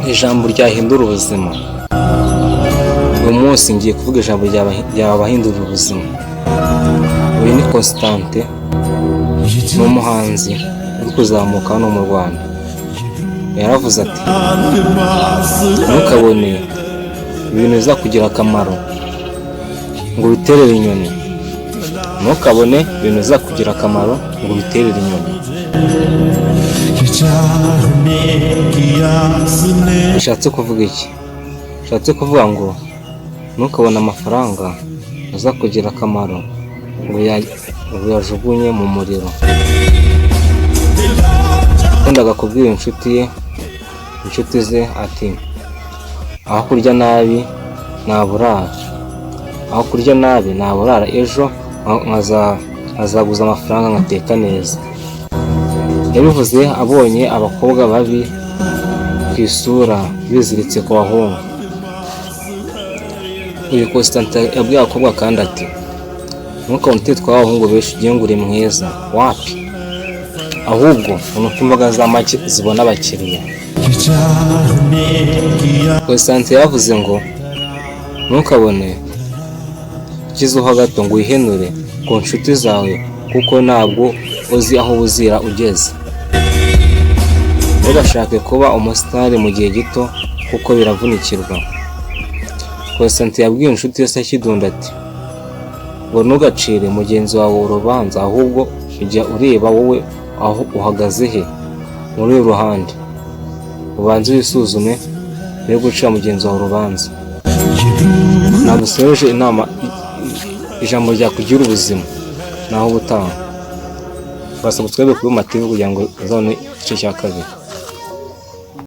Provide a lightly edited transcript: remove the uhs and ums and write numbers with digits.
Ijambo ryahindura ubuzima. Uyu munsi ngiye kuvuga ijambo ryabahindurira ubuzima. Uyu ni Constantin, ni umuhanzi uri kuzamuka hano mu Rwanda. Yaravuze ati: "Ntukabone ibintu bizakugira akamaro ngo ubiterere inyoni. Ntukabone ibintu bizakugira akamaro ngo ubiterere inyoni." चाहने की आस ने Bishatse kuvuga iki? Bishatse kuvuga ngo ntukabone amafaranga azakugira akamaro ngo uyajugunye mu muriro. Yakundaga kubwira inshuti ye, inshuti ze ati: "Aho kurya nabi naburara, aho kurya nabi naburara, ejo nkazaguza amafaranga nkateka neza." Yabivuze abonye abakobwa babi ku isura biziritse ku bahungu. Uyu Constantin yabwiye abakobwa kandi ati: "Ntukabone uteretwa abahungu benshi ugiye ngo uri mwiza, wapi, ahubwo ni uko imboga za make zibona abakiriya." चाहने की Constantin yavuze ngo ntukabone ukizeho gato ngo wihenure ku nshuti zawe, kuko ntabwo uzi aho buzira ugeze. Ntugashake kuba umusitari mu gihe gito, kuko biravunikirwa. Constantin yabwiye inshuti ye Sakidunda ati ngo ntugacire mugenzi wawe urubanza, ahubwo ujya ureba wowe aho uhagaze he muri uru ruhande, ubanze wisuzume mbere yo gucira mugenzi wawe urubanza. Ntabwo usoreje inama, ijambo ryakugira ubuzima. Naho ubutaha. Basaba subscribe kuri Mativu kugira ngo uzabone igice cya kabiri.